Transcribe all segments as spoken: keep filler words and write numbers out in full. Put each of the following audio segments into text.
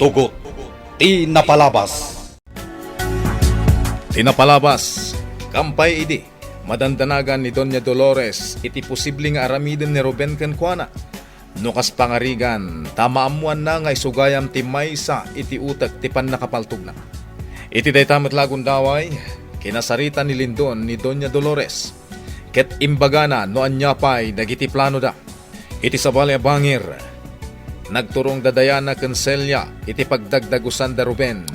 Tugot ti napalabas. Ti napalabas, kampay idi madandanagan ni Doña Dolores iti posible nga aramiden ni Ruben kenkuana. No kas pangarigan, ta maammoanna nga isugayam ti maysa iti utek ti pannakapaltogna. Iti dayta met la a gundaway, kinasarita ni Lindon ni Doña Dolores, ket imbagana no ania pay dagiti planoda. Iti sabali a bangir, nagturongda Diana ken Celia iti pagdagdagusanda Ruben.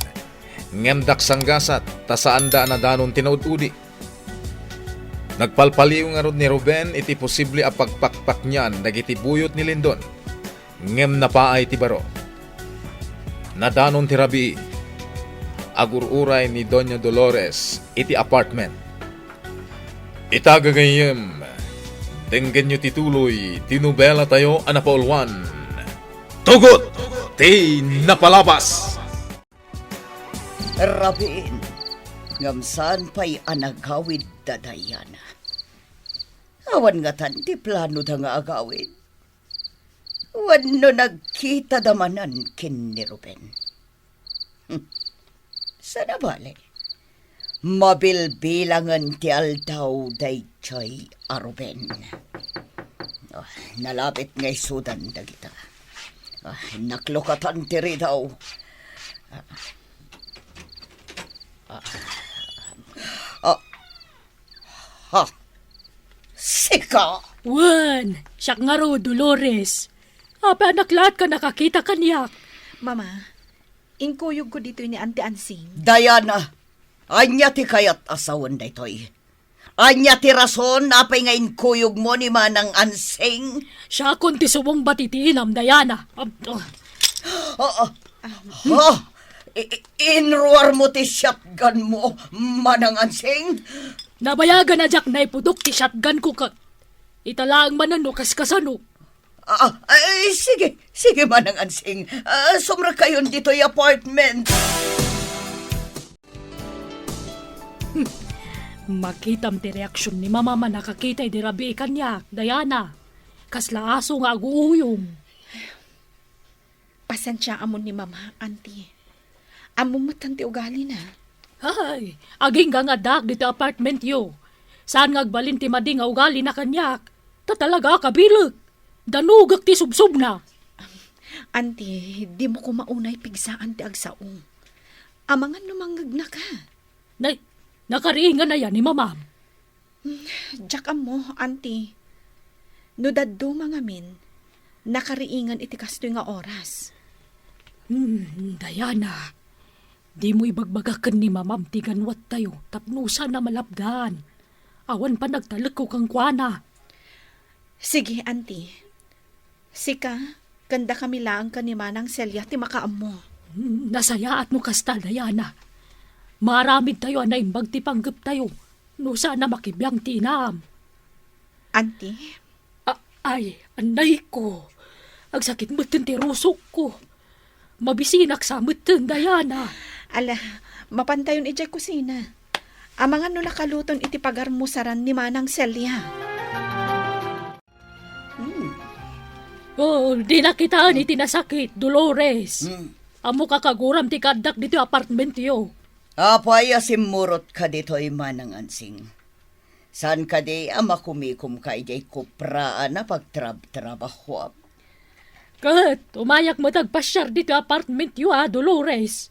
Ngem daksanggasat ta saanda a nadanon ti naud-udi. Nagpalpaliw ngarud ni Ruben iti posible a pagpakpaknian dagiti buyot ni Lindon, ngem napaay ti baro. Nadanon ti rabii. Agur-uray ni Doña Dolores iti apartment. Ita gagayyem, denggenyo ti tuloy ti nobelatayo a napauluan, Tugot ti Napalabas. Rabiin, ngem saan pay a nagawid da Diana. Awan ngatan ti planoda nga agawid. Wenno nagkitada manen ken ni Ruben. Hmm. Saan a bale, mabilbilangen ti aldaw daytoy a Ruben. Ah, nalabit nga isudan dagita. Ah, naklukatan ti ridaw. Ah, ah, ah, ha, sika? Wen, siak ngarud, Dolores. Apay a naklaatka a nakakita kaniak? Mama, inkuyogko ditoy ni Auntie Ansing. Diana, ania ti kayat a sawen daytoy? Ania ti rason apay nga inkuyogmo ni Manang Ansing? Siakon ti subong batitilam, Diana. Am-, ah. Ah, ah. Ha? I-, i-, inruarmo ti shotgunmo, Manang Ansing? Nabayagan a diak naipudok ti shotgunko ket ita laeng manen no kaskasano. Ah, ah, ay, sige, sige, Manang Ansing. Ah, sumrekkayon ditoy apartment. Hmm. Makitam ti reaksion ni Mamam a nakakita idi rabii kaniak, Diana. Kasla aso nga aguuyong. Pasensiaamon ni Mama, Auntie. Ammom metten ti ugalina. Hay, agingga nga addaak ditoy apartmentyo. Saan nga agbalin ti madi nga ugalina kaniak. Ta talaga a kabilek. Danugek ti subsobna. Auntie, dimo koma unay pigsaan ti agsao. Amangan no mangngegnaka. Nay, nakariingan aya ni Mamam? Hmm, diak ammo, Auntie. No dadduma ngamin, nakariingan iti kastoy nga oras. Hmm, Diana, dimo ibagbaga ken ni Mamam ti ganwattayo tapno saan a malapdan. Awan panagtalekko kenkuana. Sige, Auntie. Sika, ken dakami laeng ken ni Manang Celia ti makaammo. Hmm, nasayaat no kasta, Diana. Maaramidtayo a naimbag ti panggeptayo no saan a makibiang ti inam. Auntie? A-, ay, annayko. Agsakit metten ti rusokko. Mabisinak sa metten, Diana. Ala, mapantayon idiay kusina. Amangan no nakaluton iti pagarmusaran ni Manang Celia. Hmm. Oh, dina kitaen iti nasakit, Dolores. Hmm. Ammok a kaguram ti kaaddak ditoy apartmentyo. Apay a simmurotka ditoy, Manang Ansing? Saan kadi a makumikomka idiay kupraan a pagtrabtrabahuam? Ket umayak met agpasiar ditoy apartmentyo a, Dolores.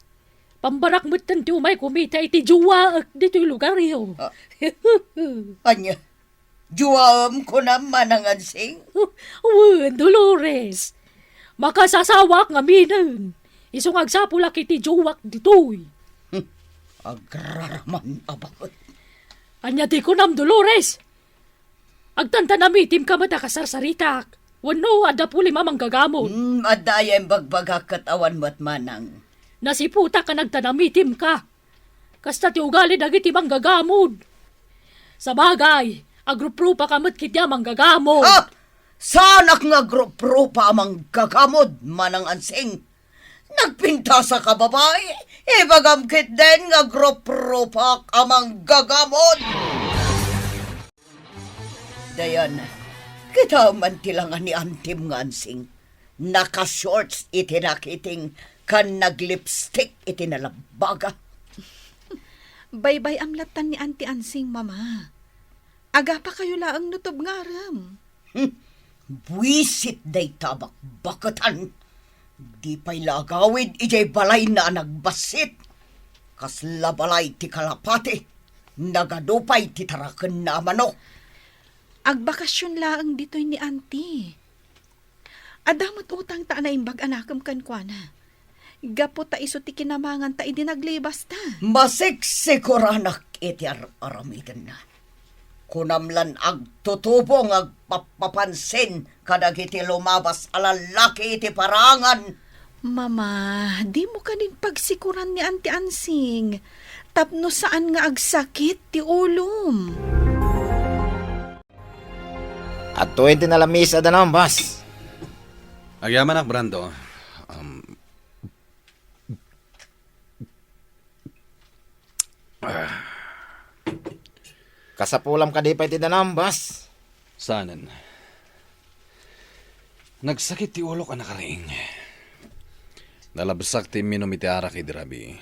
Pambarak metten ti umay kumita iti jowaek ditoy lugaryo. Ah. Ania? Jowaem kunam, Manang Ansing? Wen, Dolores. Makasasawaak ngaminen. Isu nga agsapulak iti jowak ditoy. Hmm, agraraman a baket. Ania ti kunam, Dolores? Agtantanamitimka met a kasarsaritak. Wenno, adda pulim a manggagamod. Hmm, adda aya imbagbagak ket awan met, Manang. Nasiputak a nagtanamitimka. Kasta ti ugali dagiti manggagamod. Sabagay, agruprupa ka met iti a manggagamod. Ha? Saanak nga agruprupa a manggagamod, Manang Ansing? Nagpintasaka, babai? Ibagam ketdin nga agruprupak a manggagamod. Dayan, kitaem man ti langa ni Antim nga Ansing. Naka-shorts iti nakiting ken naglipstick iti nalabbaga. Baybay-am lattan ni Auntie Ansing, Mama. Agapakayo laeng no tubngarem. Hmm. Buisit dayta a bakbaketan. Di pay la agawid idiay balayna a nagbassit. Kasla balay ti kalapati. Nagadu pay ti tarakenna a manok. Agbakasyon laeng ditoy ni Auntie. Adda met utangta a naimbag a nakem kenkuana. Gapu ta isu ti kinamanganta idi naglibasta. Masiksikuranak iti ar-aramidenna. Kunam lan agtutubo nga agpappapansin kadagiti lumabas a lallaki iti parangan. Mama, dimo kanin pagsikuran ni Auntie Ansing tapno saan nga agsakit ti ulom. Adtoyen ti nalamis a danum, boss. Agyamanak, Brando. Um, ah. Kasapulam kadi pay ti danum, boss? Saanen. Nagsakit ti ulok a nakariing. Nalabsak ti imminum iti arak idi rabii.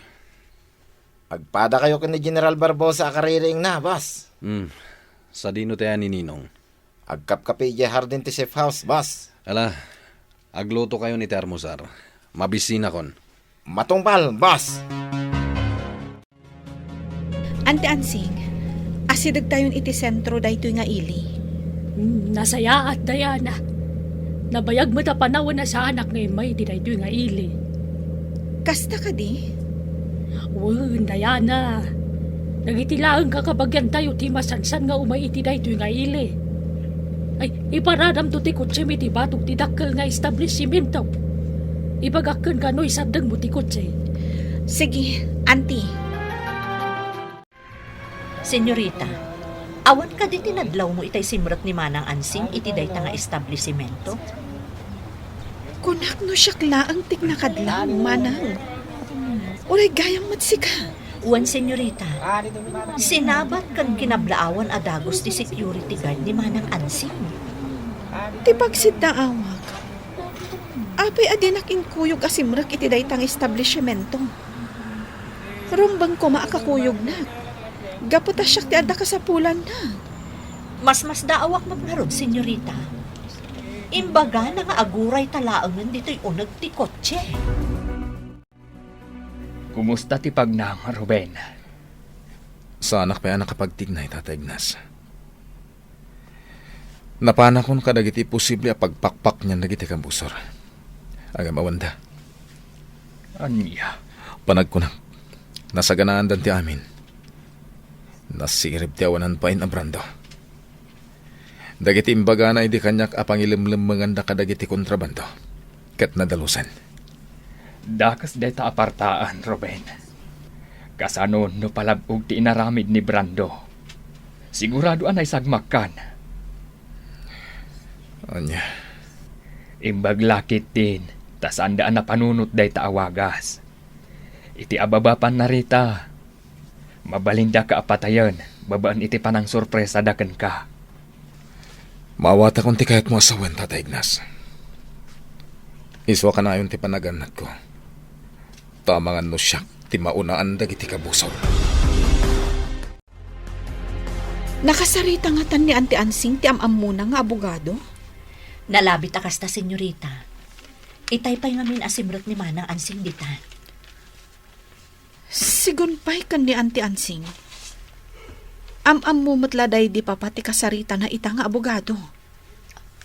Agpadakayo ken ni General Barbosa a kaririingna, boss. Hmm. Sadino ti aya ni Ninong? Agkapkape idiay hardin ti safe house, boss. Ala, aglutokayon iti armusar. Mabisinakon. Matungpal, boss. Auntie Ansing, asidegtayon iti sentro daytoy nga ili. Hmm, nasayaat, Diana. Nabayag met a panawen a saanak nga immay iti daytoy nga ili. Kasta kadi? Wen, Diana. Dagiti laeng kakabagiantayo ti masansan nga umay iti daytoy nga ili. Ay, iparadamto ti kotsem iti batog ti dakkel nga establishimento. Ibagak kenka no isardengmo ti kotse. Sige, Auntie. Senyorita, awan kadi ti nadlawmo itay simrek ni Manang Ansing iti dayta nga establisimento? Kunak no siak laeng ti nakadlaw, Manang. Uray gayam met sika. Wen, senyorita. Sinabat ken kinablaawan a dagus ti security guard ni Manang Ansing. Ti pagsiddaawak, apay a dinak inkuyog a simrek iti dayta nga establisimento? Rumbeng koma a kakuyognak, gapu ta siak ti adda kasapulanna. Masmasdaawak met ngarud, senyorita. Imbagana nga agurayta laengen ditoy uneg ti kotse. Kumusta ti pagnam, Ruben? Saanak pay a nakapagtignay, Tata Ignas. Napanakon kadagiti posible a pagpakpaknian dagiti kabusor. Ngem awanda. Ania? Panagkunak, nasaganaandan ti amin. Nasirib ti awanan pay a Brando. Dagiti imbagana idi kaniak a pangilemlemmenganda kadagiti kontrabando, ket nadalusan. Dakes dayta a partaan, Ruben. Kasano no palab-og ti inaramid ni Brando? Sigurado a naisagmakkan. Ania? Imbag la ketdin, ta saanda a napanunot dayta a wagas. Iti ababa pannarita, mabalindaka a patayen babaen iti panangsorpresada kenka. Maawatakon ti kayatmo a sawen, Tata Ignas. Isu a kanayon ti panagannadko. Ta amangan no siak ti maunaan dagiti kabusor. Nakasarita ngatan ni Auntie Ansing ti am-ammona nga abogado? Nalabit a kasta, senyorita. Itay pay ngamin a simrek ni Manang Ansing dita. Sigun pay ken ni Auntie Ansing. Am-ammo met la daydi papa ti kasaritana ita nga abogado.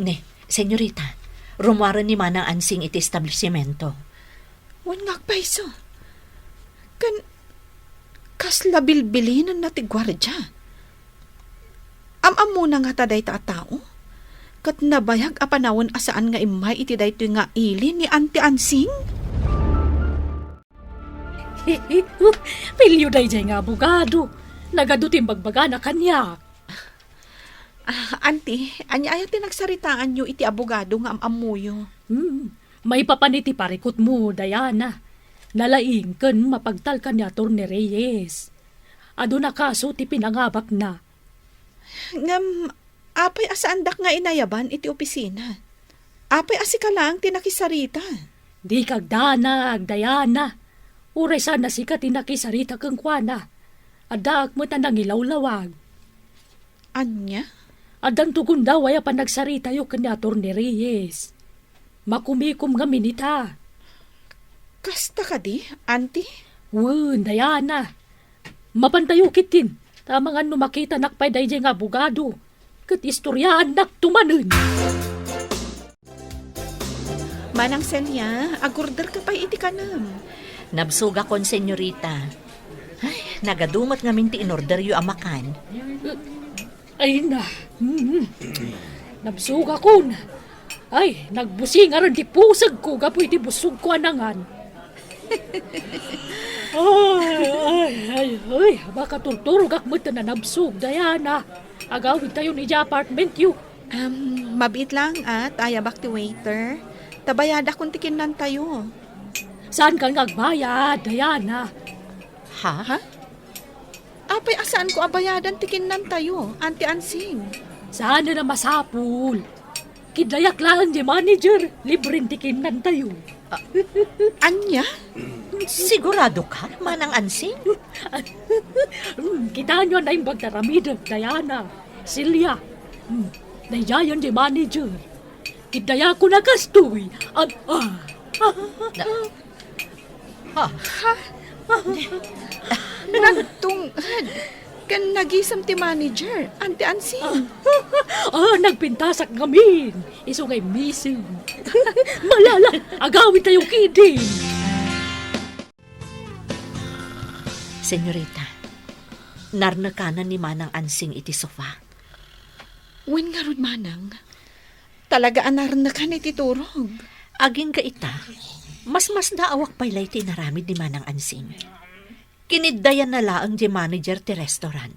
Ne, senyorita, rummuaren ni Manang Ansing iti establisimento. Wen nga agpayso. Ken kasla bilbilinenna ti guardia. Am-ammona ngata dayta a tao? Ket nabayag a panawen a saan nga immay iti daytoy nga ili ni Auntie Ansing? Pilio daydiay nga abogado. Nagadu ti imbagbagana kaniak. Ah, Auntie, ania aya ti nagsaritaanyo iti abogado nga am-ammoyo? Hmm, maipapan iti parikutmo, Diana. Nalaing ken mapagtalkan ni Attorney Reyes. Aduna kaso ti pinangabakna. Ngem, apay a saandak nga inayaban iti opisina? Apay a sika laeng ti nakisarita? Dika agdanag, Diana. Uray saan a sika ti nakisarita kenkuana. Addaak met a nangilawlawag. Ania? Addanto gundaway a panagsaritayo ken ni Attorney Reyes. Makumikom ngamin ita. Kasta kadi, Auntie? Wen, Diana. Mapantayo ketdin, ta amangan no makitanak pay daydiay nga abogado, ket istoriaannakto manen. Manang Celia, agorder ka pay iti kanem. Nabsogakon, senyorita. Ay, nagadu met ngamin ti inorderyo a makan. Ay na. Mm. Nabsogakon. Ay, nagbusingaren ti pusegko gapu iti busogko a nangan. Ay, ay, ay, ay, makaturturogak met ta nanabsog, Diana. Agawidtayon idiay apartmentyo. Um, mabiit lang, at ayabak ti waiter. Ta bayadakon ti kinnantayo. Saankan nga agbayad, Diana? Ha? Ha? Apay a saanko a bayadan ti kinnantayo, Auntie Ansing? Saan a masapul. Kiddayak laeng diay manager, libren ti kinnantayo. Ah, ania? Sigurado ka, Manang Ansing? Mm, kitaenyo a naimbag ti aramidek, Diana, Celia. Mm, daydiayen diay manager. Kiddayakon a kastoy. An-, ah. Na-, Ha? Ha? Nagtunged ken nagisem ti manager, Auntie Ansing. Ah, nagpintasak ngamin. Isu nga immising. Malala, agawidtayo ketdin. Senyorita, narnekanan ni Manang Ansing iti sofa. Wen ngarud, Manang. Talaga a narnekan iti turog. Agingga ita, masmasdaawak pay la iti inaramid ni Manang Ansing. Kiniddayanna laeng ti manager ti restaurant.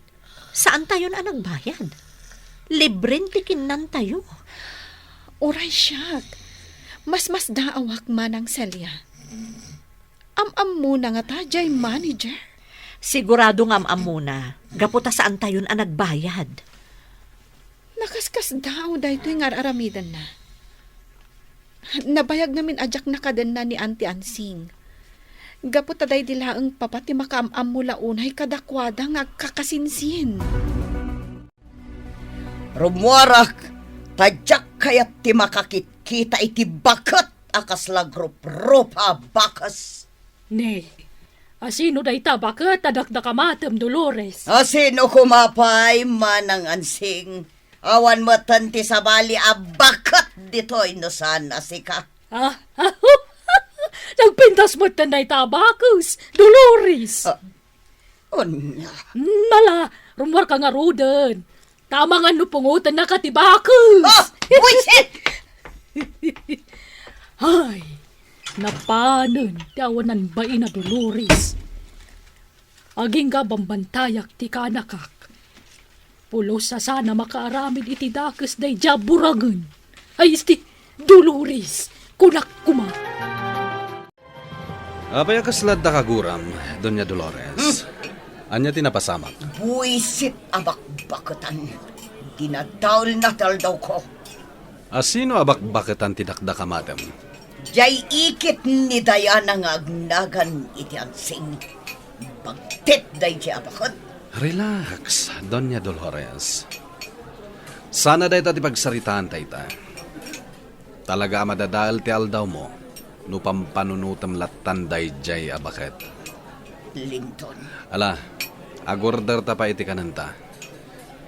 Saantayon a nagbayad. Libren ti kinnantayo. Uray siak, masmasdaawak, Manang Celia. Am-ammona ngata diay manager? Sigurado nga am-ammona, gapu ta saantayon a nagbayad. Nakaskasdaaw daytoy nga ar-aramidenna. Nabayag ngamin a diak nakadenna ni Auntie Ansing. Gapu ta daydi laeng papa ti makaam-ammo la unay kadakuada nga agkakasinsin. Rummuarak, ta diak kayat ti makakitkita iti baket a kasla gruprupa a bakes. Ne, asino dayta baket a dakdakamatem, Dolores? Asino koma pay, Manang Ansing? Awan metten ti sabali a baket ditoy no saan a sika. Ah, nagpintas metten dayta a bakes, Dolores. Ah, Ania? Nala, rummuarka ngaruden. Ta amangan no pungotennaka ti bakes. Ah! Buisit! Ay, napanen ti awanan baina, Dolores. Agingga bambantayak ti kaanakak. Pulos a saan a makaaramid iti dakes daydiay a burangen. Ay, isti, Dolores, kunak koma. Apay a kasla adda kaguram, Doña Dolores? Hmm. Ania ti napasamak? Buisit a bakbaketan. Dinadaelna ti aldawko. Asino a bakbaketan ti dakdakamatem? Diay ikit ni Diana nga agnagan iti Ansing. Bagtit daydiay a baket. Relax, Doña Dolores. Sana dayta ti pagsaritaan ta ita. Talaga a madadael ti aldawmo no pampanunotem lattan daydiay a baket. Linton. Ala, agorder ta pay iti kanenta.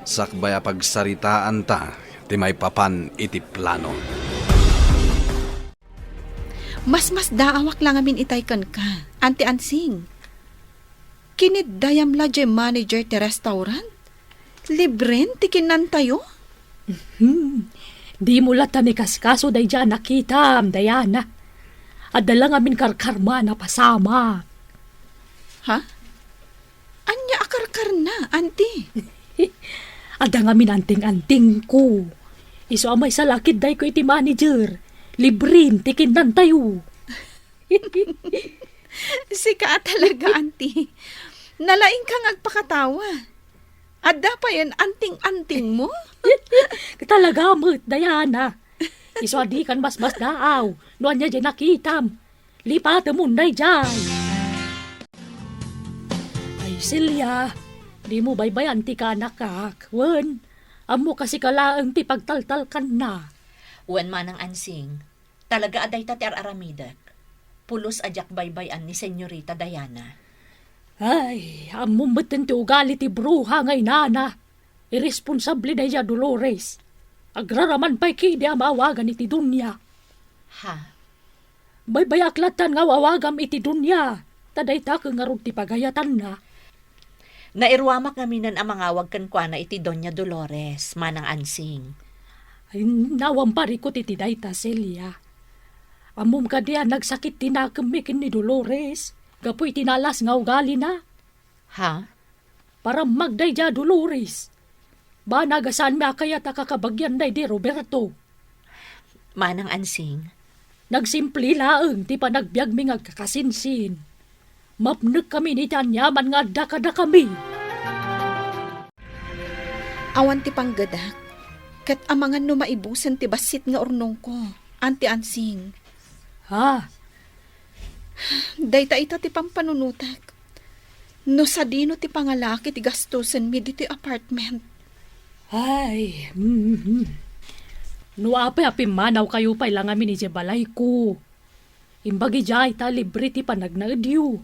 Sakbay a pagsaritaanta ti maipapan iti plano. Masmasdaawak la ngamin itay kenka, Auntie Ansing. Kiniddayam la diay manager ti restaurant? Libren ti kinnantayo? Hmm. Dimo latta ikaskaso daydiay a nakitam, Diana. Adda la ngamin karkarma a napasamak. Ha? Ania a karkarna, Auntie? Adda ngamin anting-antingko. Isu a maysa la a kiddayko iti manager. Libren ti kinnantayo. Sika a talaga, Auntie. Nalaingka nga agpakatawa. Adda payen anting-antingmo? Talaga met, Diana. Isu a dikan masmasdaaw no ania diay nakitam. Lipatemon daydiay. Ay, Celia, dimo baybay-an ti kaanakak. Wen, ammo kasika laeng ti pagtaltalkanna. Wen, Manang Ansing, talaga a dayta ti ar-aramidek. Pulos a diak baybay-an ni Senyorita Diana. Ay, ammom metten ti ugali ti bruha nga inana. Irresponsable daydiay a Dolores. Agraraman pay kadi a maawagan iti dunia. Ha? Baybay-ak lattan nga awawagam iti dunia, ta dayta ket ngarud ti pagayatanna. Nairuamak ngaminen a mangawag kenkuana iti Doña Dolores, Manang Ansing. Ay, nawan parikut iti dayta, Celia. Ammom kadi a nagsakit ti nakemmi ken ni Dolores, gapu iti naalas nga ugalina? Ha? Parammak daydiay a Dolores. Banag a saanmi a kayat a kakabagian daydi Roberto. Manang Ansing. Nagsimple laeng ti panagbiagmi nga agkakasinsin. Mapnekkami iti aniaman nga adda kadakami. Awan ti panggedak, ket amangan no maibusen ti bassit nga urnongko, Auntie Ansing. Ha? Dayta ita ti pampanunotek. No sadino ti pangalaak iti gastusenmi ditoy apartment? Ay, mhm. No apay a pimmanawkayo pay la ngamin idiay balayko. Imbag idiay ta libre ti panagnaedyo.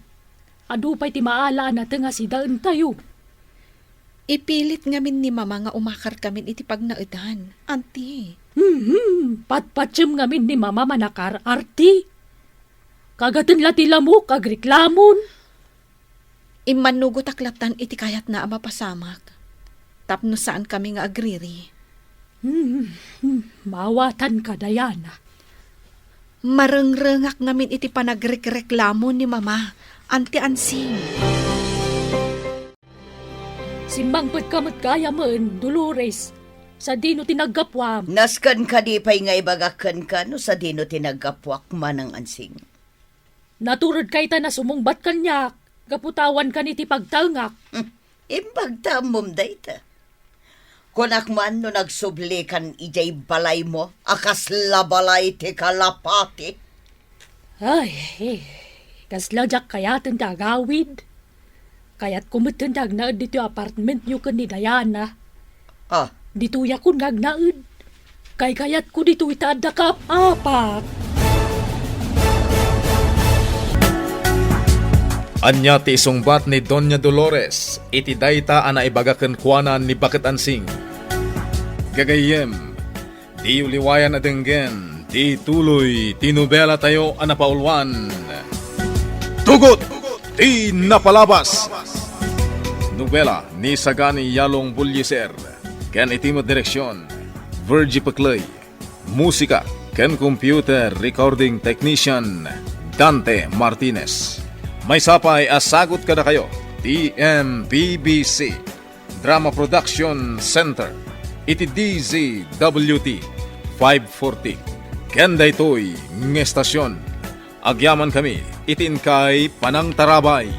Adu pay ti maala a nateng a sidaentayo. Ipilit ngamin ni Mama nga umakarkamin iti pagnaedan, Auntie. Mhm. Patpatiem ngamin ni Mama manakar-arti. Kagaten la ti lamok, agreklamon. Immannugotak lattan iti kayatna a mapasamak, tapno saankami nga agriri. Hmm, hmm, maawatanka, Diana. Marengrengak ngamin iti panagrekreklamo ni Mama, Auntie Ansing. Simmangpetka met gayamen, Dolores. Sadino ti naggapuam? Nasken kadi pay nga ibagak kenka no sadino ti naggapuak, Manang Ansing? Naturedka ita a sumungbat kaniak, gapu ta awankan iti pagtaengak. Hmm, imbag ta ammom dayta. Kunak man no nagsublikan idiay balaymo a kasla balay ti kalapati. Ay, eh, kasla diak kayaten ti agawid. Kayatko metten ti agnaed ditoy apartmentyo ken ni Diana. Ah. Ditoyakon nga agnaed. Kaykayatko ditoy ta adda kaapapak. Ania ti isungbat ni Doña Dolores iti dayta a naibaga kenkuana ni Baket Ansing? Gagayyem, diyo liwayan a denggen ti tuloy ti nobelatayo a napauluan, Tugot ti Napalabas. Nobela ni Sagani Yalong Bullieser, ken iti met direksion, Virgie Pecley. Musika ken computer recording technician, Dante Martinez. Maysa pay a sagut kadakayo ti M P B C Drama Production Center iti D Z W T five forty. Ken daytoy nga estasion, agyamankami iti inkay panangtarabay.